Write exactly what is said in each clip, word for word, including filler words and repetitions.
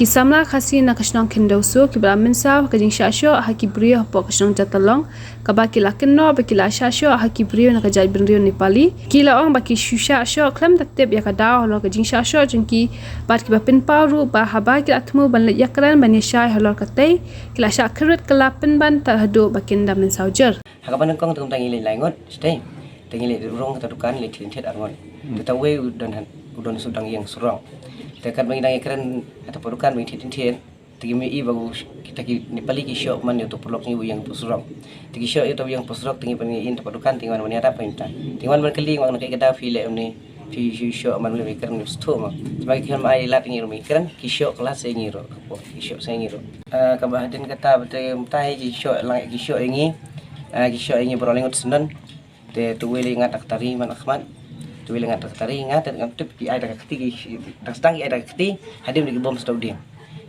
Ki samla Khasi na ka shnong Khyndew Sur kiba la mynsaw ha ka jingshah shoh ha ki briew hapoh ka shnong Jatalong, kaba ki la kynnoh ba ki la shah shoh ha ki briew na ka jaitbynriew Nepali. Ki la ong ba ki shu shah shoh khlem da tip ïa ka daw halor ka jingshah shoh jong ki, bad kiba pynpaw ruh ba haba ki la thmu ban leit ïakren ban ïashai halor katei, ki la shah kyrwit kylla pynban tad haduh ba kin da mynsaw jer. Ha kaba nyngkong te kumta ngi leit lai ngut shatei. Te ngi leit rung ha kata dukan, leit thied thied ar ngut. Te uta uwei u don ha, u don shu dang ïeng surok. Te katba ngi dang ïakren ha kata dukan ba ngi thied thied, te ki mih i ba u, kita ki Nepali ki shoh man ïa uta u paralok ngi u ïeng hapoh surok. Te ki shoh ïa uta u ïeng hapoh surok, te ngi, ban ngi ïeng hapoh dukan, te ngi wan ban ïarap ïa uta. Te ngi wan ban kylli, wan na ka kata phi leh une, phi, phi shoh man, leh ïakren, ngi sngewthuh ma. Te ba ki kren ma ai lad, ngi ruh ngi kren, ki shoh kylla sa ïa ngi ruh, ki shoh sa ïa ngi ruh. Ah, kaba hadien kata ba te mynta hi ki shoh lang, ki shoh ïa ngi. Ah, ki shoh ïa ngi baroh lai ngut syndon. Te uta uwei leit ngat da ka tari man ka khmat. Uta uwei leit ngat da ka tari, ngat, te ngam tip ki ai da ka kti, ki, dang sdang ki ai da ka kti, hadien ba ki bom sdang u dieng.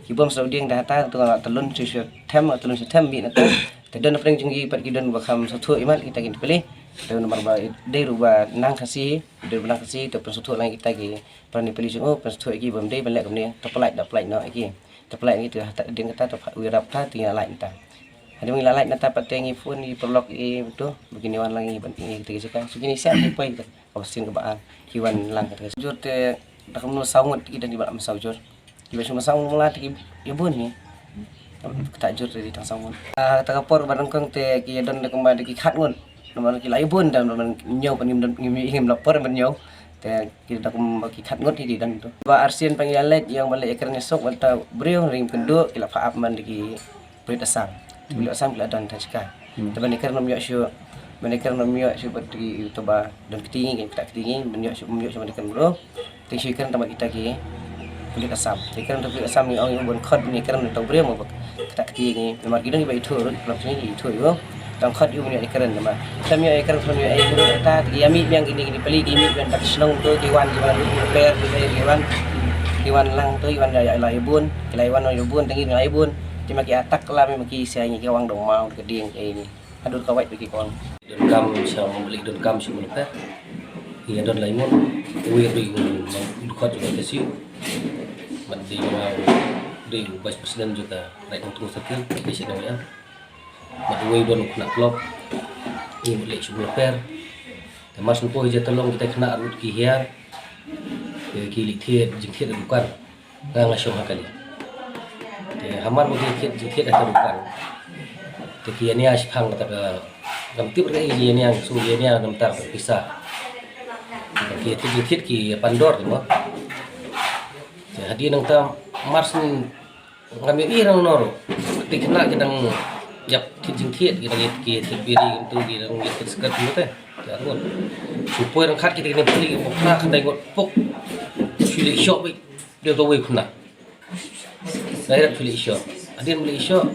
Ki bom sdang u dieng, da kata te nga la tylli shu shu them, tylli shu them mih na ka. Te don na pdeng jong ngi pat ki don ba kham sngewthuh imat kita ki Nepali. Te namar ba dei ruh ba nang Khasi, dei ruh ba nang Khasi, te pynsngewthuh lang kita ki para Nepali jong u, pynsngewthuh ïa ki ba ym dei ban leh kumne, te pyllait da pyllait noh ïa ki. Te pyllait ngi te hadien kata te u ïarap ta te ngi la lait nangta. Hadien ba ngi la lait nangta pat te ngi phone ïa ki paralok ïa uto ba kin wan lang ïa ban ïa kita ki jaka. Shu kine sha ngi poi kaba sien kaba ar ki wan lang kata. Jur te da kumno saw ngut ki dang, kiba la mynsaw jur. Kiba shu mynsaw ngut la te ki ïa bun ngi. Kata jur te dei tang saw ngut. Ah, kata ka por ba nyngkong te ki don da kumba da ki khat ngut. Namar ki la ïa bun da, namar ñiew pat ngim don, ngim, ngim la por ban ñiew. Te ki da kum ki khat ngut hi ki don tu. Ba arsien pat ngi la leit ïa ban leit ïakren ïasuk bad uta u briew, hynrei ngim kynduh, ki la phah ap man da ki pulit Assam. Ki pulit Assam ki la don ha kata ka jaka. Hmm. Te ban ïakren ym ïoh shuh, ban ïakren ym ïoh shuh bad ki, uta ba don kti ngi, ki ktah kti ngi, ban ïoh shuh, ym ïoh shuh ban ïakren bro. Te shu ïakren tang bad kita ki pulit Assam. Te ïakren tang pulit Assam ngi ong ïa u ban khot ban ïakren bad uta u briew mo ba ktah kti ngi. Namar ki don kiba ithuh ruh, ki long sini ki ithuh ïa u. Tang khot ïa u ban ïakren namar khlem ïakren, khlem ïa, ïa, ïa, ta, ki ïa mih biang kine, kine pali ki mih biang da ka shnong tu, ki wan, ki wan, ki per, ki per, ki wan, ki wan lang tu, ki wan ïa, ïa, ïa bun, ki la ïa wan ïa bun, tang ki la ïa bun. Ki ma ki attack la, ma ki sia ngi, ki wang dong mau, ka dieng, ki ni. Haduh ka wait ba ki kong. Donkam sha Mawlih, donkam sha Mawlih. Ngi don lai ngut, uwei ruh u nongdukot jong ka K S U. Bad dei u dei u vice president jong ka Raid Nongthymmai Circle, ka sha dang ïa. Bad uwei u don u khynnah club. Ngi mut leit sha Mawlih. Te mar shen poi Jatalong kita khynnah ruh ki hiar. Te ki leit thied jingthied ha dukan. Nga nga shong ha kali. Te hamar ba ki thied, ki thied ha ka dukan. Te ki ïania shaphang kata ka, ngam tip re ki ïania, so ïania namar ka pisa. Ki thied, ki thied ki pan dor te mo. Te hadien nangta mar shen ngam ïohi rang nor. Te khynnah ki dang ïap thied jingthied, ki dang ïap, ki thied biri kumtu, ki dang ïap thied skirt kumtu te. Te arngut. Shu poi ryngkat kita ki Nepali ki pok na khyndai ngut pok. Shu leit shoh beit. Dei uta uwei u khynnah. Direct shu leit shoh. Hadien ba leit shoh.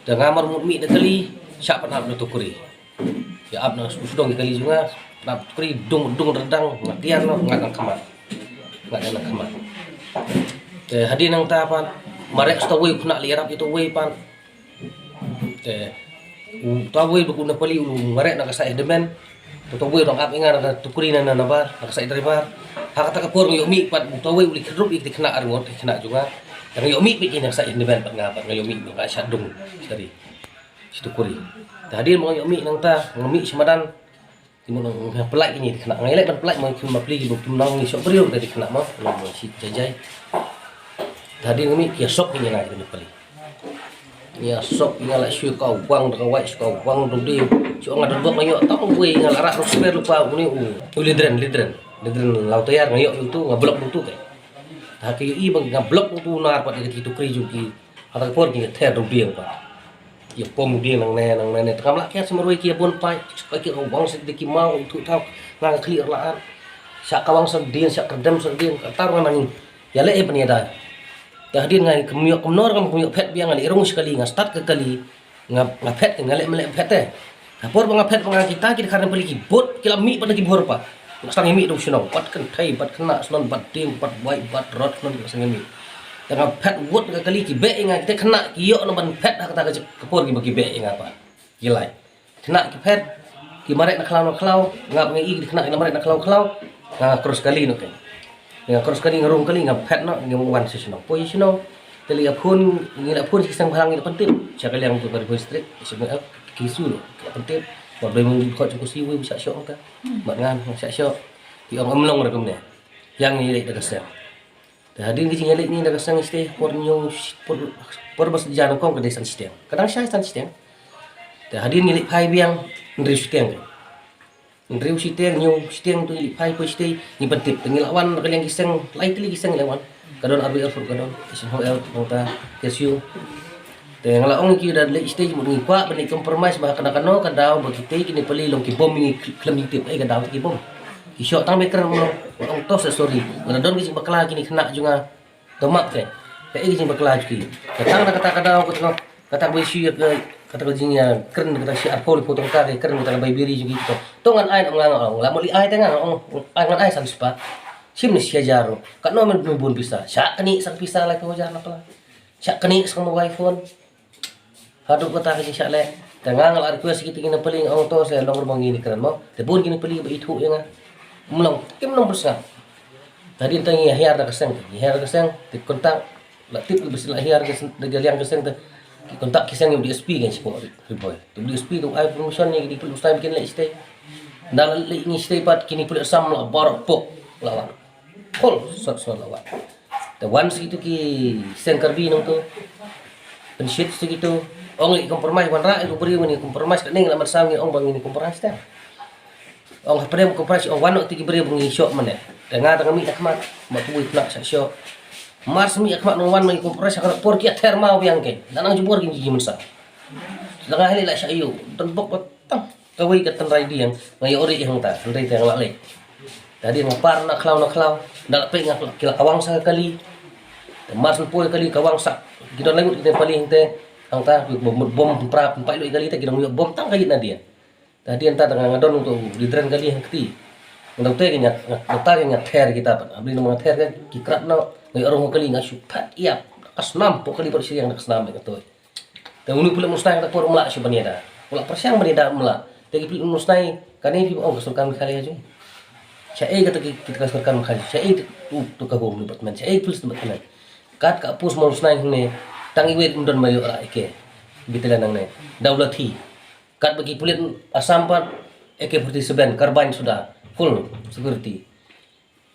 Te nga mar mut mih na kali, shah pan ap na uta u kri. Ïa ap na u sdong ïa kali jong nga, pan ap u kri, dung, dung ryndang, nga tiar noh, nga dang khmat. Nga dang khmat. Te hadien nangta pat, mareh uta uwei u khynnah leit ïarap ïa uta uwei pat. Te uta uwei ba u Nepali u mareh na ka side hynmen. Uta uwei u dang ap ïa nga na ka tukri na, na, na bar, na ka side driver. Ha kata ka por nga ïoh mih pat uta uwei u leit khyndrup ïa ki khynnah arngut, ki khynnah jong nga. Te nga ïoh mih pat ïa ki na ka side hynmen pat nga pat nga ïoh mih nga shah dung. Sha ri. Sha tukri. Te hadien ba nga ïoh mih nangta, nga mih sha madan. Ki mut nga pynlait kine ki khynnah, nga ïaleh ban pynlait ma ki, ma pli ki bym nang ngi shoh briew ki khynnah mo, nga shi jai jai. Te hadien nga mih ki ïasop kine na ki pli. Ngi ïasop, nga la shu ka wang da ka wai, shu ka wang dong di. Shu nga don bok nga ïoh tang wei, nga la rah ruh sper lypa une u. U Lidren, Lidren. Lidren law tayar nga ïoh utu, nga block utu ke. Te ha ki ïohi ba nga block utu nar pat ïa ki tukri jong ki. Hata ka por ki ther dong di pat. Ïa pom dieng nangne nangne, te kam lah kiad sha marwei ki ïa bun paid, paid ki kawang sha dei ki maw, ïa thu thaw, nga nga khlieh la ar. Sha kawang sha dieng, sha kyrdem sha dieng, ka tar nga nang ïa leh ïa ban ïa dai. Te hadien nga kum ïoh kumno ruh ngam kum ïoh phet biang, nga leh rung sha kali, nga start ka kali, nga, nga phet, nga leh ma leh phet te. Ka por ba nga phet ba nga kita ki dkhar ne pali ki bud, ki la mih pat na ki bhur pat. Nga sdang ïa mih da u shnong, bad kynthei, bad khynnah, shnong, bad dieng, bad wai, bad rot, shnong, nga sdang ïa mih. Te nga phet wut ka kali ki beh ïa nga, kita khynnah ki ïoh na ban phet ha kata ka jaka, ka por kiba ki beh ïa nga pat. Ki lai. Khynnah ki phet, ki mareh na khlaw na khlaw, nga ba nga i ki khynnah ki la mareh na khlaw khlaw, nga cross kali noh ke. Nga cross kali, nga rung kali, nga phet noh, nga wan sha shnong. Poi sha shnong. Te leit phone, ngi la phone sha ki seng bhalang, ngi la pyntip. Sha ka liang tu ka Ri Bhoi District, sha ka, eh, ki su, ngi la pyntip. Wat dei mung khot jong ku si wei, sha shoh ka. Bad ngan sha shoh. Ki ong ym long ruh kumne. Ïa ngi leit da ka seng. Te hadien ka jingïaleit ngi da ka seng shatei, por ñiew, por, por ba sdang kong ka dei san shiteng. Ka dang shai san shiteng. Te hadien ngi leit phai biang, hynriew shiteng. Hynriew shiteng, hynñiew shiteng tu ngi leit phai poi shatei, ngi pyntip. Te ngi la wan na ka liang ki seng, lai tylli ki seng ngi la wan. Ka don R B F ruh ka don, Station Hall, nangta K S U. Te nga la ong ïa ki, da leit shatei mut ngi kwah ban leit compromise ba kano kano ka daw ba kitei ki Nepali long ki bom, ngi khlem tip ei ka daw ki bom. Ki shoh tang ba kren, ong, ong to sa sorry. Nga la don ki jingbakla kine ki khynnah jong nga. To map te. Kaei ka jingbakla jong ki. Ka tang da kata ka daw, kata ka, kata ka bai shu ïa ka, kata ka jingïakren, kata shi arphew, arphew tyngka ka kren, kata ka bai biri jong ki to. To ngan ai, nga, nga ong, la mut lei ai te nga ong, ai, ngan ai san spah. Shim ne shi hajar ruh. Katno men bun pisa. Shah kane sang pisa laiphew hajar na pla. Shah kane sang mobile phone. Haduh kata ka jingshah leh. Te nga nga la request ïa kita ki Nepali, nga ong to sa long ruh ba ngin ïakren mo. Te bun ki Nepali ba ithuh ïa nga. Ym long, kim long pyrshah. Te hadien te ngi hiar da ka seng, ngi hiar da ka seng, te contact, la tip ba shu la hiar da ka seng, da ka liang ka seng te. Ki contact ki seng ïa u D S P kan sha Ri Bhoi. Te u D S P te u ai permission ïa ki pulit Assam kin leit shatei. Nda la leit ngi shatei pat kine pulit Assam la baroh pok la wan. Khol sot sot la wan. Te wan sha kitu ki seng Karbi nangtu. Pynshit sha kitu. Ong ïa compromise, wanrah ïa u briew, ngin compromise, kane ngi la mynsaw, ngi ong ba ngin compromise te. Ong hapdeng compromise, ong wan noh ïa ki briew ba ngi shoh mynne. Te nga te nga mih na khmat, ma tu wei khmat sha shoh. Mar shu mih na khmat nong wan ma ngi compromise, ha kane por ki ïather maw biang kein. Nang jubor ki ngi mynsaw. Langa hali la sha ïu, don bok ba tang. Kawei ka tynrai dieng, nga ïoh ri hangta, hynrei te nga la leh. Te hadien nga par na khlaw na khlaw, da la peit nga ki la kawang sa ka kali. Te mar shu poi kali kawang sa, ki don lai ngut ki Nepali hangte, hangta, ki bom, bom, pra, pynpait lut ïa kali te, ki dang ïoh bom tang ka ïit na dieng. Te hadien ta, te nga, nga don tu, di dren kali hangti. Nga dang te ki nga, nga, nga ta ki nga ther kita pat. Hapli nga ther ka, ki krat noh, nga ïoh rung kali nga shu phet ïap. Ka snam, pok kali pat shu yang ka snam ka toi. Te uni pulit Musnai kata por um lah shuh ban ïada. Um lah pyrshang ban ïada um lah. Te ki pulit Musnai kane phi ong ka sorkar Meghalaya jong. Shaei kata ki, kita ka sorkar Meghalaya. Shaei tu, tu ka Home Department. Shaei Police Department. Kat ka post Musnai hangne. Tang iwei um don ba ïoh lah ïa ki. Battalion hangne. Dawlathi. Kat ba ki pulit Assam pat A K forty-seven, carbine suda. Full security.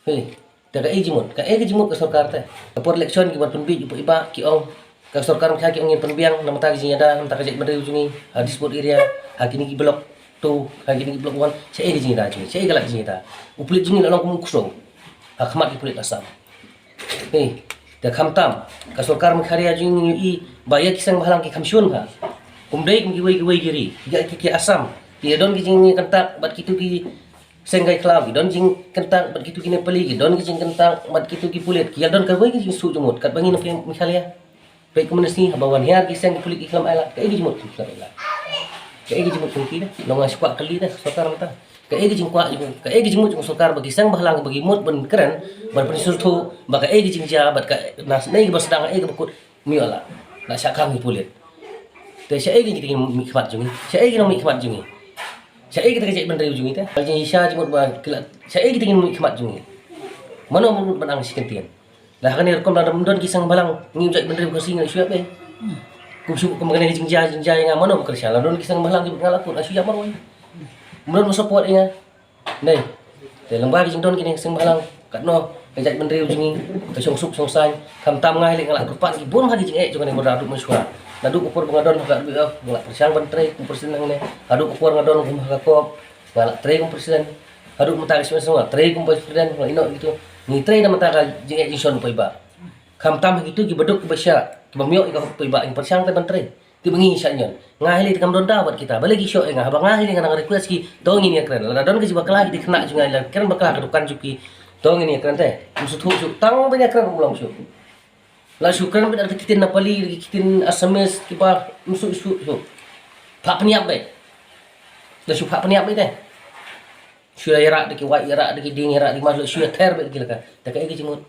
Hei, te kaei jingmut, kaei ka jingmut ka sorkar te. Ka por election ki wan pynbiej u paidbah ki ong, ka sorkar Meghalaya ki ong ngin pynbiang, namar ka jingïada, namar ka jaitbynriew jong ngi, ha dispute area, ha kine ki block two, ha kine ki block one, shaei ka jingïada jong ngi, shaei ka lad jingïada. U pulit jong ngi la long kum u ksew ha khmat ki pulit Assam. Hei, te khamtam, ka sorkar Meghalaya jong ngi i, ba ïa ki seng bhalang ki kham shun ha. Kum dei kum kiwei kiwei ki ri, ïa ki, ki Assam, ki don ki jingkyntak bad kitu ki Seng kai khlaw, ki don jingkyntak bad kitu ki Nepali, ki don ki jingkyntak bad kitu ki pulit, ki ïa don kawei ka jingsuk jingmut katba ngi na Meghalaya. Peit kumne sngi haba wan hiar ki seng ki pulit ki khlem ailad, kaei ka jingmut ki khlem ailad. Kaei ka jingmut ki da, long nga shu kwah kylli da sorkar mynta. Kaei ka jingkwah, kaei ka jingmut jong sorkar ba ki seng bhalang ba ki mut ban kren, ban pynsngewthuh ba kaei ka jingjia bad ka na snei kaba sdang, kaei kaba kut. Mih la, la shah khang ki pulit. Te shaei kita ki nongmihkhmat jong ngi? Shaei ki nongmihkhmat jong ngi? Shaei kita ki jaitbynriew jong ngi te? Ka jingshisha jingmut ba ki la, shaei kita ki nongmihkhmat jong ngi? Mano mut ban ang shi kyntien? La ha kane rukom lada ym don ki seng bhalang, ngi jaitbynriew Khasi ngi shu ïap ei. Kum shu kum kane ka jingjia, jingjia ïa nga, mano ba kyrshan? La don ki seng bhalang ki bad nga la kut, nga shu ïap marwei. Mano ba support ïa nga? Dei. Te lyngba ki jingdon kine ki seng bhalang, katno ka jaitbynriew jong ngi ka shong suk shong saiñ. Khamtam nga hi leh nga la kyrpad ki bun ha ki jingeh jong kane ka border haduh mynshuwa. Naduh ka por ba nga don ha ka R B F nga la pyrshang ban trei kum president hangne. Haduh ka por nga don kum ha ka COP nga la trei kum president. Haduh mynta ka shuwa nga la trei kum vice president, nga la ïehnoh kitu. Ngi trei na mynta ka jingeh jingshon u paidbah. Khamtam ha kitu kiba duk kiba shah, kiba ym ïoh ïa ka hok u paidbah, ngi pyrshang te ban trei. Te ba ngi shah ñion. Nga hi lei te kam don daw bad kita. Balei ki shoh ïa nga, haba nga hi lei nga nang request ki, to ngin ïakren. Lada don ka jingbakla ki dei khynnah jong nga, la kren bakla ka dukan jong ki, to ngin ïakren te. Ym sngewthuh shuh, tang ban ïakren ym long shuh. La shu kren beit da ki ktien Nepali, da ki ktien Assamese, kiba ym sngewthuh shuh. Phah pynïap beit. La shu phah pynïap beit te. Shu ïarap da ki wait, ïarap da ki dieng, ïarap da ki mas, la shu ïather beit ki la ka. Te kaei ka jingmut?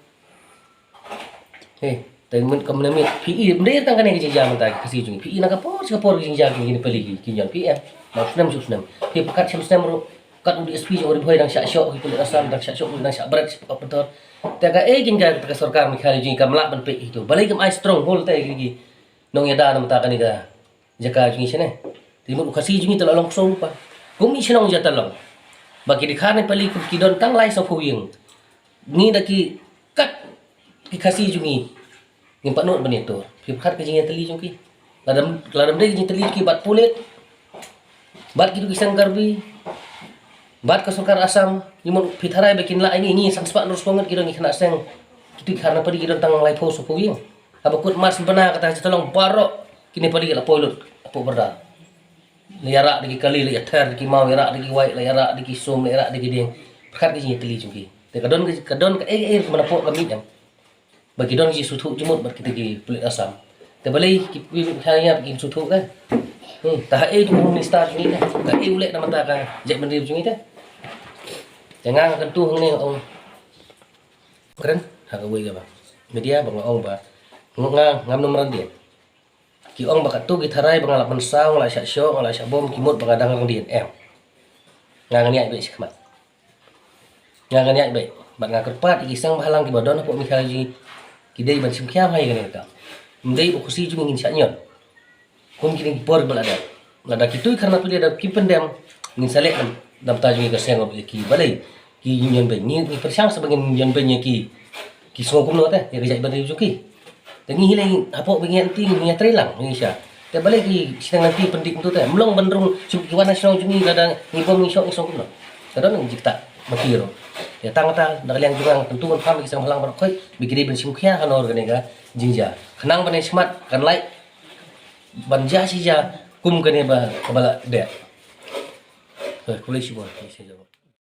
Hei, te mynta ka mynmiet phi i, ym dei tang kane ka jingjia mynta ka Khasi jong ngi. Phi i na ka por sha ka por ka jingjia ki, ki Nepali ki, ki ñion phi i. Ba u snem sha u snem. Phi pyrkhat sha u snem ruh. Kat u D S P jong u Ri Bhoi dang shah shoh, ki pulit Assam dang shah shoh, dang shah bret, shah pynthor. Te kaei kein ka, ka sorkar Meghalaya jong ngi kam lah ban peit ïa kito. Balei kam ai stronghold te ïa ki nongïada na bynta kane ka jaka jong ngi shane. Te mut u Khasi jong ngi te la long kso pa. Kum i shnong Jatalong. Ba ki dkhar Nepali kum ki don tang lai sawphew ïing. Ngi da ki kat ki Khasi jong ngi. Ngim pat nud ban ïatur. Phi pyrkhat ka jingïatylli jong ki. Lada, lada ym dei ka jingïatylli ki bad pulit, bad kito ki seng Karbi, bad ka sorkar Assam, ngi mut phi tharai ba kin lah ïa ngi, ngi san spah hynriew spah ngut ki don ki khynnah seng. Kito ki dkhar Nepali ki don tang laiphew sawphew ïing. Haba kut march bnai kata Jatalong baroh ki Nepali ki la poi lut hapoh border. La ïarah da ki kali, la ïather da ki maw, ïarah da ki wait, la ïarah da ki sum, la ïarah da ki dieng. Pyrkhat ka jingïatylli jong ki. Te ka don ka, ka don kaei kaei kaba na pok ka mih em. Ba ki don ki jingsngewthuh jingmut bad kita ki pulit Assam. Te balei ki pulit Meghalaya kin sngewthuh ka? Hmm, te haei u Home Minister jong ngi ka? Haei u leh na bynta ka jaitbynriew jong ngi te? Te nga nga kyntu hangne, nga ong kren ha kawei kaba media ba nga ong ba nga, nga ngam nym ran dien. Ki ong ba katto ki tharai ba nga la pynsaw, nga la shah shoh, nga la shah bom, ki mut ba nga dang rangdien. Em. Nga ngam ïaid beit shakhmat. Nga ngam ïaid beit. Bad nga kyrpad ïa ki seng bhalang kiba don hapoh Meghalaya jong ngi, ki dei ban shim khia bha ïa kane ka kam. Ym dei u Khasi jong ngi ngin shah ñion. Kum kine ki por ba la dep. Lada kito ki dkhar Nepali lada kim pyndem, ngin sa leh na, na bynta jong ngi ka seng, ïa ki balei ki ñion beiñ. Ngi, ngi pyrshang sa ba ngin ñion beiñ ïa ki, ki sngew kumno te, ïa ka jaitbynriew jong ki. Te ngi hi lei hapoh ba ngi ïa, ngi ïatrei lang, ngi sha. Te balei ki shiteng lynti pyndih kumto te. Ym long ban rung shu ki wan na shnong jong ngi, lada ngi bom ngi shoh ngi sngew kumno. Ka don jingktah ba ki ruh. Ïa tang kata, da ka liang jong nga, nga kyntu ban pham ïa ki seng bhalang baroh khoit, ba ki dei ban shim khia halor kane ka jingjia. Khnang ban ïa shmat, kan lait ban jia shi jia kum kane ba, kaba la dep. Eh, khublei shibun, khublei shibun.